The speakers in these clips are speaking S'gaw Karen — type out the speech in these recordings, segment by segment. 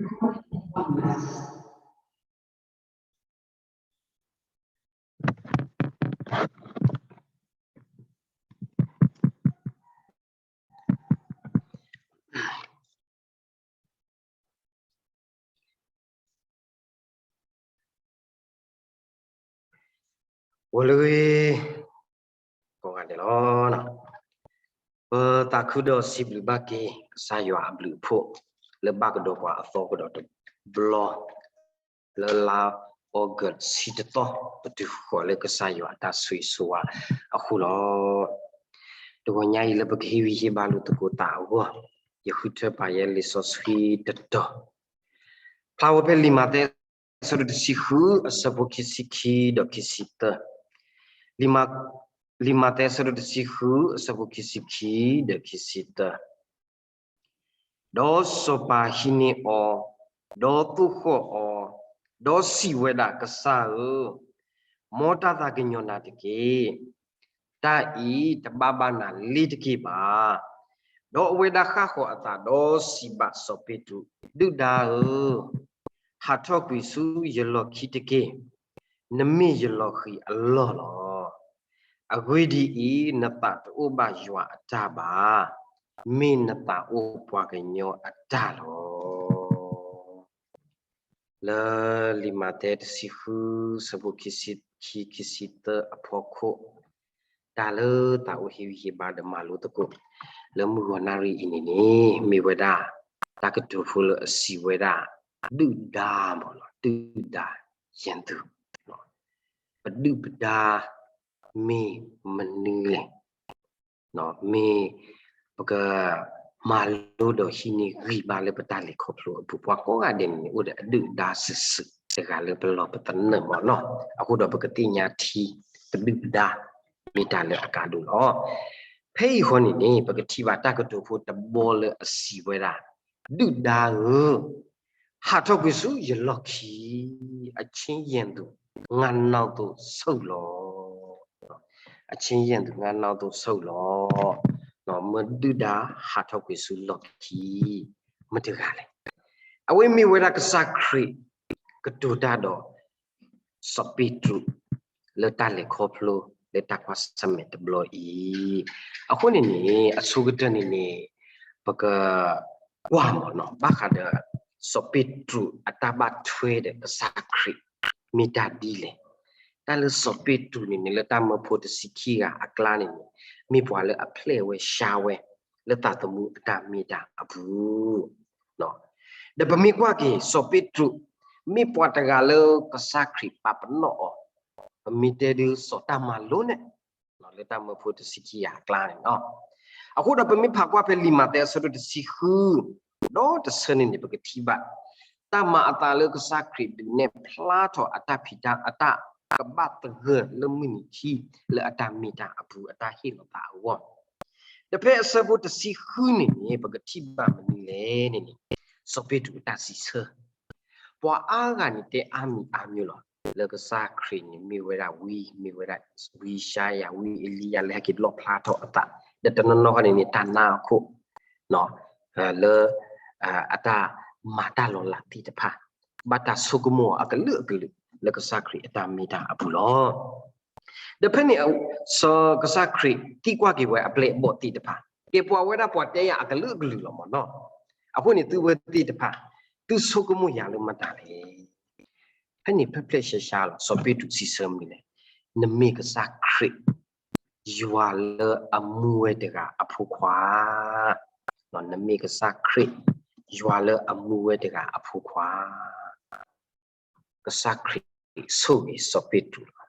အိၣ်လၢဂ့ၤ ကိးဂၤဒဲးလီၤ. ပသးခုဒီးစံးဘျုးဘၣ်က့ၤ ကစၢ်ယွၤအဘျုးအဖှိၣ် လၢဘၣ်ကဒီးပှၤအသီကဒီးတဘျီ လၢလါ August ဆံတသီ ပတုၤဃီၤလၢကစၢ်ယွၤအတၢ်ဆိၣ်ဂ့ၤဆိၣ်ဝါအဃိလီၤ. တဂီၤညါအံၤလၢပကဟ့ၣ်ဂံၢ်ဟ့ၣ်ဘါလိာ်သကိးသးအဂီၢ် ယဃုထၢပာ်ယဲလံာ်စီဆှံတတီၤ ဖျါဝဲဖဲလံာ်မးသဲ အဆၢဒိၣ်တဆံဃု အဆၢဖိခံဆံခံဒီးခံဆံသၢ, လံာ်မးသဲ အဆၢဒိၣ်တဆံဃု အဆၢဖိခံဆံခံဒီးခံဆံသၢ. ဒီးစီၤပၤဟံးန့ၢ်အီၤ, ဒီးသိၣ်ဃီၣ်အီၤ, ဒီးစံးဝဲဒၣ်, ကစၢ်ဧၢ, မ်တၢ်သးကညီၤနၤတက့ၢ်. တၢ်အံၤတဘၣ်ဘၣ်နၤလ့ၤတက့ၢ်ဘၣ်. ဒီးအဝဲဒၣ်ဃၣ်ဃီၤအသးဒီးစံးဘၣ်စီၤပ့းတရူး, ဒုၣ်ဒါဧၢ, ဟးထီၣ်ကွံာ်ဆူယလီၢ်ခံတက့ၢ်. နမ့ၢ်ယလီၤဃံၤအလီၢ်လီၤ. အဂ့ၢ်ဒ်အံၤ, နသးတအိၣ်ဘၣ်ယွၤအတၢ်ဘၣ်, မ့ၢ်နသးအိၣ်ပှၤကညီအတၢ်လီၤ. လၢလံာ်မးသဲတဆံဃု ဆၢဖိခံဆံခံ ခံဆံသၢအဖီခိၣ်, တၢ်လၢသးအိၣ်ဟ့ၣ်ဂံၢ်ဟ့ၣ်ဘါဒီးမၤလိသကိး လၢမုၢ်ဂီၤနၣ်ရံၣ်အံၤန့ၣ်န့ၣ် မ့ၢ်ဝဲဒၣ် တၢ်ကတိၤဖိလၢအစံးဝဲဒၣ် ဒုၣ်ဒါမ့ၢ်နီၤ, ဒုၣ်ဒါယဲၢ်သူ, ပဒုၣ်ပဒါ မ့ၢ်မနုၤလဲၣ်. မ့ၢ်ပက မၤလိဒီးဟံးန့ၢ်ဂံၢ်ဘါလၢပတၢ်လဲၤခီဖျိအပူၤ ပှၤကိးဂၤဒဲးန့ၣ်န့ၣ် အိၣ်ဒီးအဒုၣ်အဒါစုာ်စုာ်တဂၤလၢပလီၢ်ပသနၢၣ်မ့ၢ်နီၤ. အဃိဒီးပကသ့ၣ်ညါထံ ပဒုၣ်ပဒါ မ့ၢ်တၢ်လၢအကါဒိၣ်လီၤ. ဖဲအံၤဃီန့ၣ်န့ၣ် ပကထံၣ်ဘၣ်တၢ်ကတိၤဖိတဘီလၢအစံးဝဲဒၣ်, ဒုၣ်ဒါဧၢ, ဟးထီၣ်ကွံာ်ဆူယလီၢ်ခံ, အချင်းယဲၢ်သူ, ငါနောက်သို့ဆုတ်လော့. အချင်းယဲၢ်သူ, ငါနောက်သို့ဆုတ်လော့. မ့ၢ်ဒုၣ်ဒါဟးထီၣ်ကွံာ်ဆူလီၢ်ခံ မ့ၢ်တဂၤလဲၣ်. အဝဲမ့ၢ်ဝဲဒၣ်ကစၢ်ခရံာ် ကတိၤတၢ်ဒီး စီၤပ့းတရူး လၢတၢ်လဲၤခီဖျိ လၢတၢ်ကွၢ်ဆၢၣ်မဲာ်တဘျီအံၤ, အဃိန့ၣ်န့ၣ် အဆိကတၢၢ်န့ၣ်န့ၣ် ပက ကွၢ်မ့ၢ်နီၤ ဘၣ်ဃးဒီး စီၤပ့းတရူးအတၢ်ဘၣ်ထွဲဒီးကစၢ်ခရံာ် မ့ၢ်တၢ်ဒ်လဲၣ်. တၢ်လၢစီၤပ့းတရူးန့ၣ်န့ၣ် လၢတၢ်မၢဖိတဆံခံဂၤအကျါန့ၣ်န့ၣ် မ့ၢ်ပှၤလၢအဖျဲးဝဲဆါဝဲ လၢသးသမူအတၢ်မ့ၢ်တၢ်အပူၤ ဒီးပမ့ၢ်ကွၢ်က့ၤ စီၤပ့းတရူး မ့ၢ်ပှၤတဂၤလၢကစၢ်ခရံာ်ပာ်ပနီၣ်အီၤ, ပမ့ၢ်တဲဒုးစီၤတၢ်မၤလိန့ၣ် လၢတၢ်မၢဖိတဆံခံဂၤအကျါန့ၣ်လီၤ. အဃိဒီးပမ့ၢ်ဖးကွၢ်ဖဲလံာ်မးသဲအဆၢဒိၣ်တဆံဃု ဒီးတဆၢန့ၣ်န့ၣ် ပကထံၣ်ဘၣ် တၢ်မၤအသးလၢကစၢ်ခရံာ်ဒုးနဲၣ်ဖျါထီၣ်အတၢ်ဖံးတၢ် အတၢ်ကဘၣ်သဂၢၢ်လၢမုၢ်နံၤခံ လၢအတၢ်မ့ၢ်တၢ်အပူၤ အတၢ်ဟ့ၣ်လီၤသးအဂီၢ် ဒီးဖဲအဆၢဖိတဆံဃုန့ၣ်န့ၣ် ပကထံၣ်ဘၣ်မနုၤလဲၣ်န့ၣ်န့ၣ် စီၤပ့းတရူးအတၢ်စံးဆၢ ပှၤအါဂၤန့ၣ်တဲအါမံၤအါမံၤလီၤ. လၢကစၢ်ခရံာ်န့ၣ် မ့ၢ်ဝဲဒၣ်ဝံ မ့ၢ်ဝဲဒၣ်ဝံယၡါယၤ ဝံအ့လံယၤ လၢဟဲက့ၤလီၣ်ဖျါထီၣ်အသး, ဒီးတနီၤနီၤန့ၣ်န့ၣ် တၢ်နါအခိၣ် လၢ အတၢ်မၤတၢ်လီၤလးသ့ၣ်တဖၣ် ဘၣ်တၢ်ဆိကမိၣ်အီၤအကလုာ်ကလုာ် လၢကစၢ်ခရံာ်အတၢ်မ့ၢ်တၢ်အပူၤလီၤ. ဒီးဖဲန့ၣ် စီၤကစၢ်ခရံာ်သံကွၢ်က့ၤဝဲအပျဲၢ်အဘီၣ်သ့ၣ်တဖၣ်, ကဲပှၤဝဲဒၣ်ပှၤတဲယၤအကလုာ်ကလုာ်လီၤမ့ၢ်နီၤ. အဃိန့ၣ် သုဝဲသ့ၣ်တဖၣ် သုဆိကမိၣ်ယၤလၢမတၤလဲၣ်. ဖဲန့ၣ်ဖဲဖျဲၣ်ရှဲရှါလီၤ စီၤပ့းတရူးစံးဆၢမနုၤလဲၣ်, နမ့ၢ်ကစၢ်ခရံာ် ယွၤလၢအမူဝဲတဂၤအဖိခွါ, နမ့ၢ်ကစၢ်ခရံာ် ယွၤလၢအမူဝဲတဂၤအဖိခွါ ကစၢ်ခရံာ်ဆိၣ်ဂ့ၤစီၤပ့းတရူးလီၤ.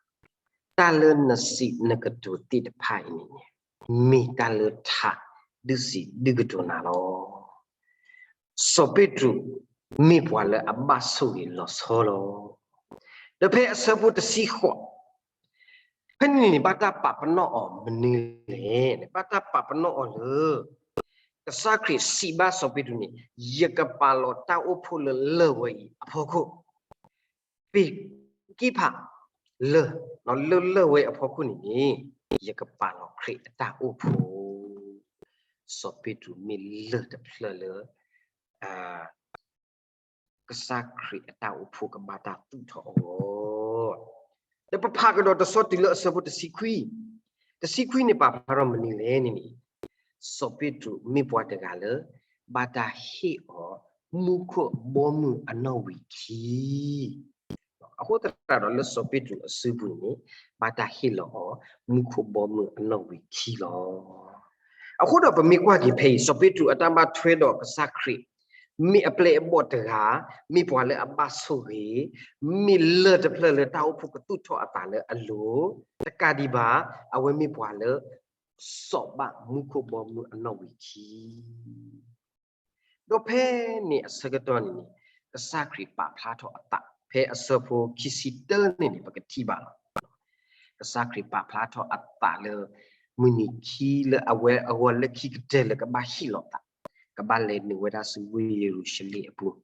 တၢ်လၢနစံးနကတိၤသ့ၣ်တဖၣ်အံၤန့ၣ်န့ၣ် မ့ၢ်တၢ်လၢထးဒုးစံးဒုးကတိၤနၤလီၤ. စီၤပ့းတရူး မ့ၢ်ပှၤလၢအဘၣ်ဆိၣ်ဂ့ၤလီၤဆီလီၤ. ဒီးဖဲအဆၢဖိတဆံဃိး ဖဲန့ၣ်န့ၣ် ဘၣ်တၢ်ပာ်ပနီၣ်အီၤမနုၤလဲၣ်န့ၣ် ဘၣ်တၢ်ပာ်ပနီၣ်အီၤလၢ ကစၢ်ခရံာ်စံးဘၣ်စီၤပ့းတရူးန့ၣ် ယကပာ်လီၤတၢ်အိၣ်ဖှိၣ်လၢလၢၢ်ဝဲအံၤအဖီခိၣ် ပ့ၤကံဖးလၢၢ်, လၢလၢၢ်ဝဲအဖီခိၣ်န့ၣ်န့ၣ် ယကပာ်လီၤခရံာ်အတၢ်အိၣ်ဖှိၣ်. စီၤပ့းတရူးမ့ၢ်လၢၢ်တဖျၢၣ်လၢ ကစၢ်ခရံာ်အတၢ်အိၣ်ဖှိၣ်ကဘၣ်တၢ်သူၣ်ထီၣ်အဂီၢ်, ဒီးပဖးကဒီးတဆီတုၤလၢအဆၢဖိတဆံခွံ, တဆံခွံန့ၣ်ပာ်ဖျါထီၣ်မနုၤလဲၣ်န့ၣ်န့ၣ်, စီၤပ့းတရူးမ့ၢ်ပှၤတဂၤလၢ ဘၣ်တၢ်ဟ့ၣ်အီၤ မူခိၣ်ဘီမုၢ်အနီၣ်ဝံာ်ခံ အဃိသတးဒီးလၢစီၤပ့းတရူးအစုပူၤန့ၣ် ဘၣ်တၢ်ဟ့ၣ်လီၤအီၤ မူခိၣ်ဘီမုၢ်အနီၣ်ဝံာ်ခံလီၤ. အဃိဒီးပမ့ၢ်ကွၢ်က့ၤဖဲအံၤ စီၤပ့းတရူးအတၢ်ဘၣ်ထွဲဒီးကစၢ်ခရံာ် မ့ၢ်အပျဲၢ်အဘီၣ်တဂၤ, မ့ၢ်ပှၤလၢအဘၣ်ဆိၣ်ဂ့ၤ, မ့ၢ်လၢၢ်တဖျၢၣ်လၢတၢ်အိၣ်ဖှိၣ်ကသူၣ်ထီၣ်အသးလၢအလိၤ, တကးဒံးဘၣ် အဝဲမ့ၢ်ပှၤလၢ စီၤဘၣ်မူခိၣ်ဘီမုၢ်အနီၣ်ဝံာ်ခံ ဒီးဖဲန့ၣ်အဆၢကတီၢ်န့ၣ်န့ၣ် ကစၢ်ခရံာ်ပာ်ဖျါထီၣ်အသး ဖဲအဆၢဖိခံဆံတၢန့ၣ်န့ၣ် ပကထံၣ်ဘၣ်လီၤ. ကစၢ်ခရံာ်ပာ်ဖျါထီၣ်အသးလၢ မုၢ်နံၤခံလၢအဝဲအဂီၢ်လၢခံကတၢၢ်လၢကဘၣ်ဟ့ၣ်လီၤသး, ကဘၣ်လဲၤနုာ်ဝဲဒၣ်ဆူဝ့ၢ်ယရူၤၡလ့ၣ်အပူၤ,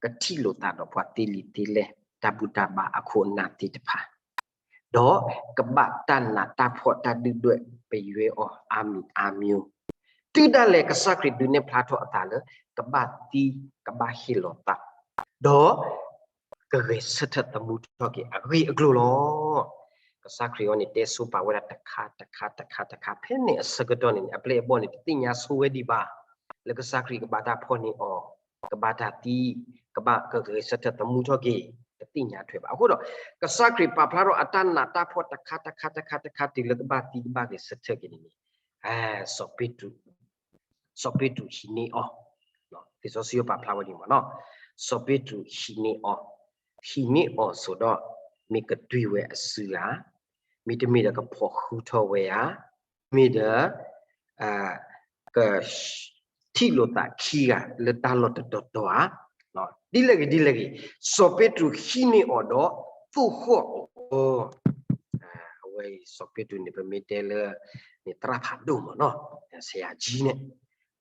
ကထံၣ်လိာ်သးဒီးပှၤသ့လံာ်သ့လဲၢ် တၢ်ဘူၣ်တၢ်ဘါအခိၣ်အနၢ်သ့ၣ်တဖၣ် ဒီးကဘၣ်တၢ်နးတၢ်ဖှီၣ်တၢ်ဒုၣ်ဒွဲၣ်ပယွဲအီၤအါမံၤအါမံၤ, တုၤဒၣ်လဲာ်ကစၢ်ခရံာ်ဒုးနဲၣ်ဖျါထီၣ်အသးလၢ ကဘၣ်သံကဘၣ်ဟ့ၣ်လီၤသး, ဒီးကဂဲၤဆၢထၢၣ်သမူထီၣ်က့ၤအဂ့ၢ်အကျိၤလီၤ. ကစၢ်ခရံာ်အံၤန့ၣ် တဲဆိပာ်ဝဲဒၣ်တခါတခါတခါတခါ ဖဲန့ၣ်အဆၢကတီၢ်န့ၣ်န့ၣ် အပျဲၢ်အဘီၣ်န့ၣ် တသ့ၣ်ညါဆိဝဲဒံးဘၣ် လၢကစၢ်ခရံာ်ကဘၣ်တၢ်ဖီၣ်န့ၢ်အီၤ, ကဘၣ်တၢ်သံ, ကဘၣ်ကဂဲၤဆၢထၢၣ်သမူထီၣ်က့ၤ, တသ့ၣ်ညါထွဲဘၣ်. အဃိဒီး ကစၢ်ခရံာ်ပာ်ဖျါထီၣ်အတၢ်နးတၢ်ဖှီၣ်တခါတခါတခါတခါတုၤလၢကဘၣ်သံကဘၣ်ဂဲၤဆၢထၢၣ်က့ၤန့ၣ်န့ၣ်, စီၤပ့းတရူး, စီၤပ့းတရူးဟံးန့ၢ်အီၤ, လံာ်စီဆှံပာ်ဖျါဝဲဒ်န့ၣ်မ့ၢ်နီၤ, စီၤပ့းတရူးဟံးန့ၢ်အီၤ, ဟံးန့ၢ်အီၤဆိးဒီး မ့ၢ်ကတွံၢ်ဝဲအစုဧါ, မ့တမ့ၢ်ဒီးကဖီၣ်ဃုထီၣ်ဝဲဧါ, မ့ၢ်ဒီး က ထံၣ်လိာ်သးခံဂၤလၢတၢ်လီၢ်တတီၤတီၤဧါ. ဒ်လဲၣ်ဂ့ၤဒ်လဲၣ်ဂ့ၤ, စီၤပ့းတရူးဟံးန့ၢ်အီၤဒီးသိၣ်ဃီၣ်အီၤ, အဝဲအံၤစီၤပ့းတရူးန့ၣ် ပမ့ၢ်တဲလၢ န့ၣ်သရၣ်ဖးဒိၣ်မ့ၢ်နီၤ, ဆရာကြီးန့ၣ်,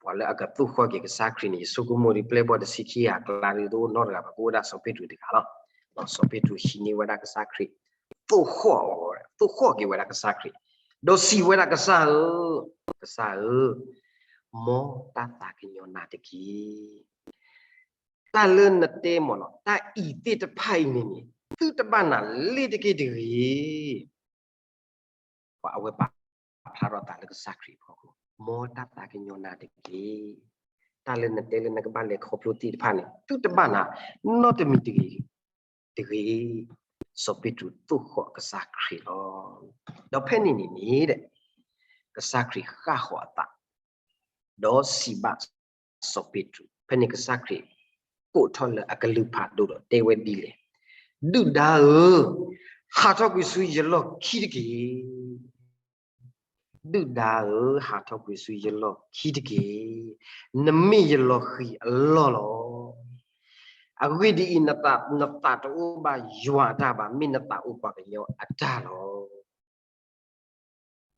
ပှၤလၢအကသိၣ်ဃီၣ်က့ၤကစၢ်ခရံာ်န့ၣ် ယဆိကမိၣ်ဒ်ပျဲၢ်ဘီၣ်တဆံခံဂၤအကျါဒ်သိးနီတဂၤဘၣ် ကအိၣ်ဝဲဒၣ်စီၤပ့းတရူးတဂၤလီၤ. စီၤပ့းတရူးဟံးန့ၢ်ဝဲဒၣ်ကစၢ်ခရံာ် သိၣ်ဃီၣ်အီၤ, သိၣ်ဃီၣ်က့ၤဝဲဒၣ်ကစၢ်ခရံာ်, ဒီးစံးဝဲဒၣ်ကစၢ်ဧၢ, ကစၢ်ဧၢ, မ်တၢ်သးကညီၤနၤတက့ၢ်. တၢ်လၢနတဲမ့ၢ်နီၤ တၢ်အံၤသ့ၣ်တဖၣ်အံၤန့ၣ်န့ၣ် သုတဘၣ်နၤလ့ၤတက့ၢ်တဂ့ၤ. ပှၤအဝဲပာ်ဖျါထီၣ်သးလၢကစၢ်ခရံာ်အဖီခိၣ်, မ်တၢ်သးကညီၤနၤတက့ၢ်. တၢ်လၢနတဲလၢနကဘၣ်လဲၤခီဖျိသ့ၣ်တဖၣ်န့ၣ် သုတဘၣ်နၤနီတမံၤတဂ့ၤ, တဂ့ၤ. စီၤပ့းတရူးသိၣ်ဃီၣ်ကစၢ်ခရံာ်လီၤ. ဒီးဖဲန့ၣ်န့ၣ်န့ၣ် ကစၢ်ခရံာ်ဃၣ်ဃီၤအသး ဒီးစံးဘၣ်စီၤပ့းတရူး, ဖဲန့ၣ်ကစၢ်ခရံာ်ကိးထီၣ်လၢအကလုၢ်ဖးဒိၣ်ဒီးတဲဝဲဒ်လဲၣ်, ဒုၣ်ဒါဧၢ, ဟးထီၣ်ကွံာ်ဆူယလီၢ်ခံတက့ၢ်. ဒုၣ်ဒါဧၢ, ဟးထီၣ်ကွံာ်ဆူယလီၢ်ခံတက့ၢ်. နမ့ၢ်ယလီၤဃံၤအလီၢ်လီၤ. အဂ့ၢ်ဒ်အံၤ, နသးတအိၣ်ဘၣ်ယွၤအတၢ်ဘၣ်, မ့ၢ်နသးအိၣ်ပှၤကညီအတၢ်လီၤ.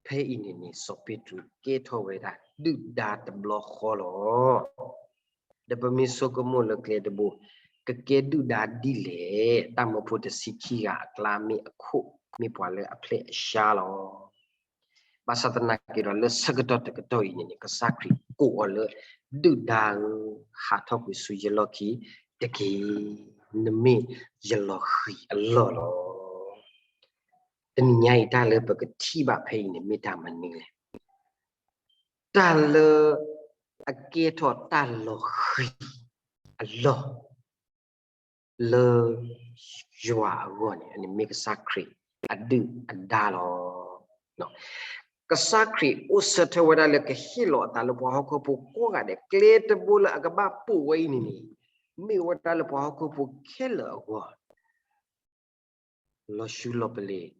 ဖဲအံၤန့ၣ်န့ၣ် စီၤပ့းတရူးကဲထီၣ်ဝဲဒၣ်ဒုၣ်ဒါတဘျီဃီလီၤ. ဒီးပမ့ၢ်ဆိကမိၣ်လၢကျဲတဘိ, ကကဲဒုၣ်ဒါဒ်လဲၣ်, တၢ်မၢဖိတဆံခံဂၤအကျါမ့ၢ်အခိၣ်, မ့ၢ်ပှၤလၢအဖျဲၣ်အရှါလီၤ. ဘၣ်ဆၣ်သနာ်က့ဒီးလၢဆၢကတီၢ်တကတီၢ်အံၤန့ၣ်န့ၣ် ကစၢ်ခရံာ်ကိးအီၤလၢ ဒုၣ်ဒါဧၢ, ဟးထီၣ်ကွံာ်ဆူယလီၢ်ခံတက့ၢ်. နမ့ၢ်ယလီၤဃံၤအလီၢ်လီၤ. တနံၤညါအံၤတၢ်လၢပကထံၣ်ဘၣ်ဖဲအံၤန့ၣ် မ့ၢ်တၢ်မနုၤလဲၣ်. တၢ်လၢအကဲထီၣ်တၢ်လီၤဃံၤအလီၢ် လၢယွၤအဂီၢ်န့ၣ် အန့ၣ်မ့ၢ်ကစၢ်ခရံာ်အဒုၣ်အဒါလီၤ. ကစၢ်ခရံာ်အိၣ်ဆၢထၢၣ်ဝဲဒၣ်လၢကဟ့ၣ်လီၤအသးလၢပှၤဟီၣ်ခိၣ်ဖိကိးဂၤဒဲး, ကျဲတဘိလၢအကဘၣ်ပိာ်ဝဲအံၤန့ၣ်န့ၣ် မ့ၢ်ဝဲဒၣ်လၢပှၤဟီၣ်ခိၣ်ဖိခဲလၢာ်အဂီၢ် လီၤဆူလီၤပလ့ၤ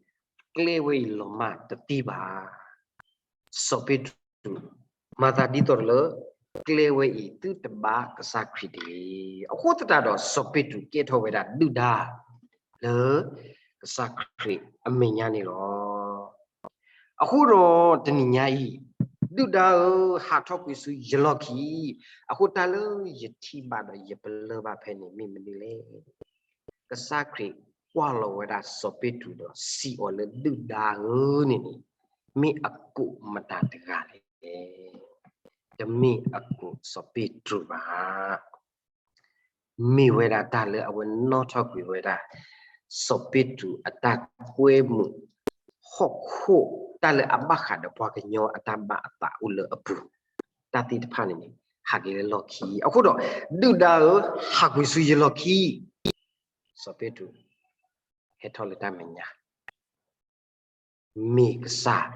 ကျဲဝဲအံၤလီၤမၢ်တသ့ဘၣ်. စီၤပ့းတရူး မၤသးဒ်သိးလၢ ကျဲဝဲအံၤသုတဘၣ်ကစၢ်ခရံာ်တဂ့ၤ. အဃိသတးဒီး စီၤပ့းတရူးကဲထီၣ်ဝဲဒၣ်ဒုၣ်ဒါ လၢကစၢ်ခရံာ်အမဲာ်ညါန့ၣ်လီၤ. အဃိဒီးတနံၤညါအံၤ, ဒုၣ်ဒါဧၢ, ဟးထီၣ်ကွံာ်ဆူယလီၢ်ခံ, အဃိတၢ်လၢယထံၣ်ဘၣ်ဒီးယပလၢၢ်ဘၣ်ဖဲန့ၣ်မ့ၢ်မနုၤလဲၣ်. ကစၢ်ခရံာ်ကွၢ်လီၤဝဲဒၣ်စီၤပ့းတရူးဒီးစံးအီၤလၢဒုၣ်ဒါဧၢန့ၣ်န့ၣ်, မ့ၢ်အကိးမတၤတဂၤလဲၣ်. တမ့ၢ်အကိးစီၤပ့းတရူးဘၣ်. မ့ၢ်ဝဲဒၣ်တၢ်လၢအဝဲနီၣ်ထီၣ်ကွံာ်ဝဲဒၣ် စီၤပ့းတရူးအတၢ်ကွဲမုာ် ဟီၣ်ခိၣ် တၢ်လၢအဘၣ်ဃးဒီးပှၤကညီအတၢ်ဘၣ်အသးအိၣ်လၢအပူၤ တၢ်သ့ၣ်တဖၣ်န့ၣ်န့ၣ် ဟးက့ၤလၢလီၢ်ခံ အဃိဒီး ဒုၣ်ဒါဧၢ, ဟးကွံာ်ဆူယလီၢ်ခံ စီၤပ့းတရူး ဟဲထီၣ်လၢတၢ်မဲာ်ညါ မ့ၢ်ကစၢ်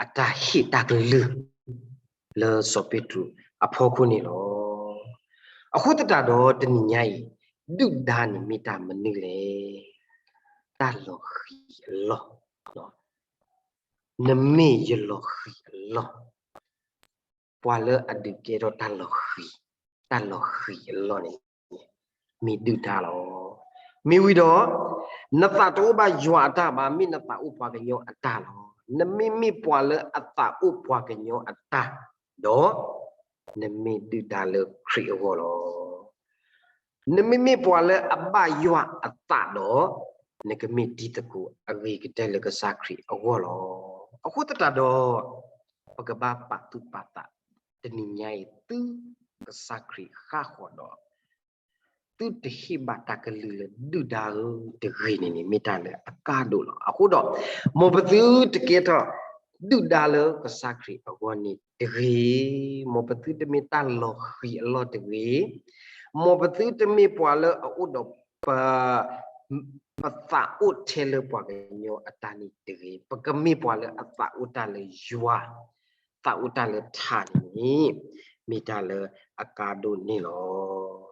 အတၢ်ဟ့ၣ်တၢ်ကလုၢ် လၢစီၤပ့းတရူးအဖီခိၣ်န့ၣ်လီၤ. အဃိသတးဒီးတနံၤညါအံၤ ဒုၣ်ဒါန့ၣ်မ့ၢ်တၢ်မနုၤလဲၣ်. တၢ်လီၤဃံၤအလီၢ်, နမ့ၢ်ယလီၤဃံၤအလီၢ် ပှၤလၢအဒုးကဲထီၣ်တၢ်လီၤဃံၤ, တၢ်လီၤဃံၤအလီၢ်န့ၣ် မ့ၢ်ဒုၣ်ဒါလီၤ. မ့ၢ်ဝံၤဒီး နသးတအိၣ်ဘၣ်ယွၤအတၢ်ဘၣ်, မ့ၢ်နသးအိၣ်ပှၤကညီအတၢ်လီၤ. နမ့မ့ၢ်ပှၤလၢအသးအိၣ်ပှၤကညီအတၢ်ဒီး နမ့ၢ်ဒုၣ်ဒါလၢခရံာ်အဂီၢ်လီၤ. နမ့မ့ၢ်ပှၤလၢအဘၣ်ယွၤအသးဒီး နကမ့ၢ်တံၤသကိးအဂ့ၤကတၢၢ်လၢကစၢ်ခရံာ်အဂီၢ်လီၤ. အဃိသတးဒီး ပကဘၣ်ပာ်သူၣ်ပာ်သး တနံၤညါအံၤ သုကစၢ်ခရံာ်ဃၣ်ဃီၤဒီး သုတဟ့ၣ်ဘၣ်တၢ်ကလုၢ်လၢဒုၣ်ဒါဧၢတဂ့ၤန့ၣ်န့ၣ် မ့ၢ်တၢ်လၢအကါဒိၣ်လီၤ. အဃိဒီး မ်ပသုတကဲထီၣ်ဒုၣ်ဒါလၢကစၢ်ခရံာ်အဂီၢ်န့ၣ်တဂ့ၤ, မ်ပသုတမ့ၢ်တၢ်လီၤဃံၤအလီၢ်တဂ့ၤ, မ်ပသုတမ့ၢ်ပှၤလၢအအိၣ်ဒီးပ ပသးအိၣ်ထဲလၢပှၤကညီအတၢ်န့ၣ်တဂ့ၤ, ပကမ့ၢ်ပှၤလၢအသးအိၣ်တၢ်လၢယွၤ, သးအိၣ်တၢ်လၢထးန့ၣ်န့ၣ် မ့ၢ်တၢ်လၢအကါဒိၣ်န့ၣ်လီၤ.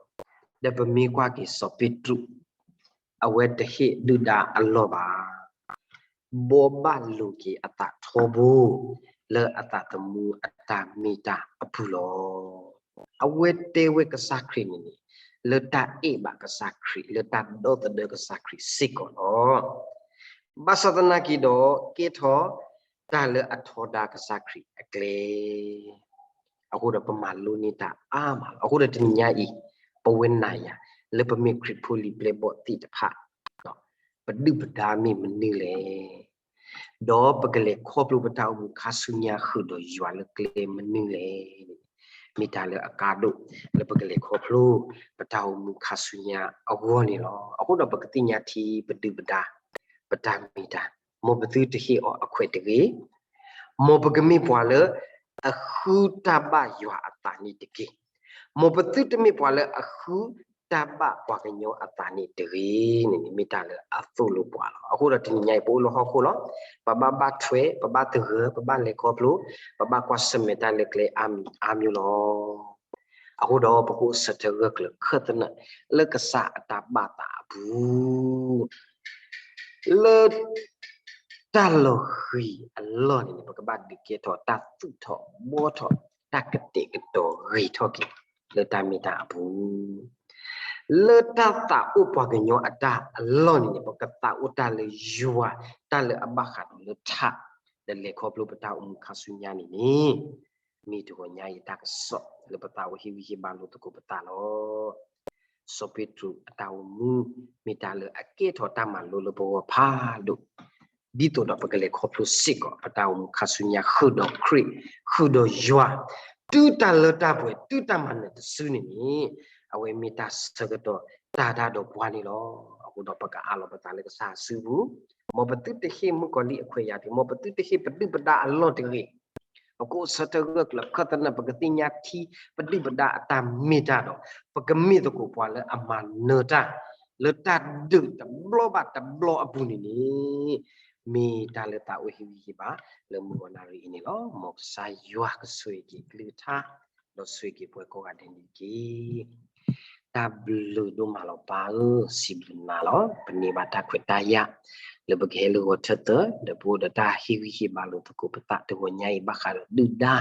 ဒီးပမ့ၢ်ကွၢ်က့ၤစီၤပ့းတရူး အဝဲတဟ့ၣ်ဒုၣ်ဒါအလီၢ်ဘၣ်. ဘိးဘၣ်လိာ်က့ၤအသးထီဘိ လၢအသးသမူအတၢ်မ့ၢ်တၢ်အပူၤလီၤ. အဝဲတဲဝဲကစၢ်ခရံာ်န့ၣ်န့ၣ် လၢတၢ်အဲၣ်ဘၣ်ကစၢ်ခရံာ် လၢတၢ်ဒီသဒၢကစၢ်ခရံာ်စ့ၢ်ကီးလီၤ. ဘၣ်ဆၣ်သနာ်က့ဒီး ကဲထီၣ်တၢ်လၢအထီဒါကစၢ်ခရံာ်အကျဲ အဃိဒီးပမၤလိန့ၢ်တၢ်အါမးလီၤ. အဃိဒီးတနံၤညါအံၤ ပဝဲနၤယၤ လၢပမ့ၢ်ခရံာ်ဖိလံၤပျဲၢ်ဘီၣ်သ့ၣ်တဖၣ် ပဒုၣ်ပဒါမ့ၢ်မနုၤလဲၣ်, ဒီးပကလဲၤခီဖျိပတၢ်အိၣ်မူခါဆူညါဃုာ်ဒီးယွၤလၢကျဲမနုၤလဲၣ်, မ့ၢ်တၢ်လၢအကါဒိၣ် လၢပကလဲၤခီဖျိ ပတၢ်အိၣ်မူခါဆူညါအဂီၢ်န့ၣ်လီၤ. အဃိဒီးပကသ့ၣ်ညါထံပဒုၣ်ပဒါ ပတၢ်မ့ၢ်တၢ်, မ်ပသုတဟ့ၣ်အီၤအခွဲးတဂ့ၤ, မ်ပကမ့ၢ်ပှၤလၢ အဃုတၢ်ဘၣ်ယွၤအသးန့ၣ်တက့ၢ်. မ်ပသုတမ့ၢ်ပှၤလၢအဃုတၢ်ဘၣ်ပှၤကညီအသးန့ၣ်တဂ့ၤန့ၣ်န့ၣ် မ့ၢ်တၢ်လၢအသိၣ်လိပှၤလီၤ. အဃိဒီးတနံၤညါအံၤ ပအိၣ်လၢဟီၣ်ခိၣ်လီၤ. ပဘၣ်ဘၣ်ထွဲ, ပဘၣ်သဂၢၢ်, ပဘၣ်လဲၤခီဖျိ, ပဘၣ်ကွၢ်ဆၢၣ်မဲာ်တၢ်လၢကျဲအါမံၤအါမံၤလီၤ. အဃိဒီးပကအိၣ်ဆၢထၢၣ်ဂၢၢ်ကျၢၤခၢၣ်သနၢၣ် လၢကစၢ်အတၢ်ဘၣ်သးအပူၤ လၢ တၢ်လီၤဃံၤအလီၢ်န့ၣ်န့ၣ် ပကဘၣ်ဒုးကဲထီၣ်တၢ်သူၣ်ထီၣ်ဘှီထီၣ် တၢ်ကတဲာ်ကတီၤဂ့ၤထီၣ်က့ၤ လၢတၢ်မ့ၢ်တၢ်အပူၤ, လၢတၢ်သးအိၣ်ပှၤကညီအတၢ်အလီၢ်န့ၣ်န့ၣ် ပကသးအိၣ်တၢ်လၢယွၤ တၢ်လၢအဘၣ်ဃးဒီးလၢထး ဒီးလဲၤခီဖျိပတၢ်အိၣ်မူခါဆူညါန့ၣ်န့ၣ် မ့ၢ်တဂီၤညါအံၤတၢ်ကစီၣ်လၢပသးအိၣ်ဟ့ၣ်ဂံၢ်ဟ့ၣ်ဘါလိာ်သကိးပသးလီၤ. စီၤပ့းတရူးအတၢ်အိၣ်မူ မ့ၢ်တၢ်လၢအကဲထီၣ်တၢ်မၤလိလၢပဂီၢ်ဖးဒိၣ်, ဒ်သိးဒီးပကလဲၤခီဖျိစ့ၢ်ကီး ပတၢ်အိၣ်မူခါဆူညါဃုာ်ဒီးခရံာ်, ဃုာ်ဒီးယွၤ, တုၤတၢ်လၢတၢ်ပှဲၤ တုၤတၢ်မၤနၢၤတစုန့ၣ်န့ၣ် အဝဲမ့ၢ်တၢ်ဆၢကတီၢ်တၢ်ဒၣ်ဒီးပှၤန့ၣ်လီၤ. အဃိဒီးပကအးလီၤပသးလၢကစၢ်အစုပူၤ, မ်ပသုတဟ့ၣ်မုၣ်ကီၤလံၢ်အခွဲးယာ်တဂ့ၤ, မ်ပသုတဟ့ၣ်ပဒုၣ်ပဒါအလီၢ်တဂ့ၤ ပကအိၣ်ဆၢထၢၣ်ဂၢၢ်ကျၢၤခၢၣ်သနၢၣ် ပကသ့ၣ်ညါထံပဒုၣ်ပဒါအတၢ်မ့ၢ်တၢ်ဒီး ပကမ့ၢ်သကိးပှၤလၢအမၤနၢၤတၢ် လၢတၢ်ဒုးတဘျီဘၣ်တဘျီအပူၤန့ၣ်န့ၣ် မ့ၢ်တၢ်လၢသးအိၣ်ဟ့ၣ်ဂံၢ်ဟ့ၣ်ဘါလၢမုၢ်ဂီၤနၣ်ရံၣ်အံၤန့ၣ်လီၤ. မ်ကစၢ်ယွၤကဆိၣ်ဂ့ၤက့ၤကလုၢ်ကထါ ဒီးဆိၣ်ဂ့ၤက့ၤပှၤကိးဂၤဒဲးန့ၣ်တက့ၢ်. တၢ်ဘျုးဒိၣ်မးလီၤပၢ်ဧၢ, စံးဘျုးနၤလီၤ. ပန့ၢ်ဘၣ်တၢ်ခွဲးတၢ်ယာ် လၢပကဟဲလၢဂီၤထၢၣ်သၢ ဒီးပအိၣ်ဒီးတၢ်ဟ့ၣ်ဂံၢ်ဟ့ၣ်ဘါလိာ်သကိးပသးတဂီၤညါအံၤဘၣ်ဃးဒီးဒုၣ်ဒါ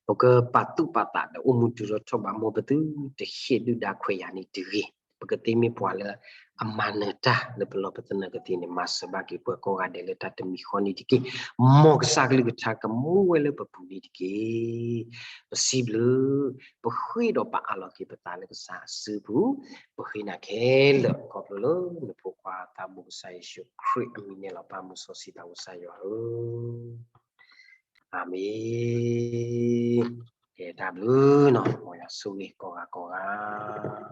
ပကပာ်သူၣ်ပာ်သးဒီးအိၣ်မူတုၤထီၣ်ထီၣ်ဘး မ်ပသုတဟ့ၣ်ဒုၣ်ဒါခွဲးယာ်န့ၣ်တဂ့ၤ, ပကသ့မ့ၢ်ပှၤလၢအမၤနၢၤတၢ်လၢပလီၢ်ပသနၢၣ်ကသ့န့ၣ် မၤစၢၤဘၣ်က့ၤပှၤကိးဂၤဒဲးလၢတၢ်တမံၤဃီန့ၣ်တက့ၢ်. မ်ကစၢ်ကလုၢ်ကထါကမူဝဲလၢပပူၤန့ၣ်တက့ၢ်. ပစံးဘျုး, ပဃ့ဒီးပအးလီၤက့ၤပသးလၢကစၢ်အစုပူၤ, ပဃ့နၤခဲလၢာ် ခီဖျိလၢနဖိခွါသးဘိကစၢ်ယ့ၣ်ၡူးခရံာ်အမံၤန့ၣ်လီၤ. ပၢ်မုၢ်စီဆှံသးဘိကစၢ်ယွၤဧၢ, အၤမ့ၣ်. ကဲတၢ်ဘျုးနီၤ, မ်ယွၤဆိၣ်ဂ့ၤကိးဂၤကိးဂၤ.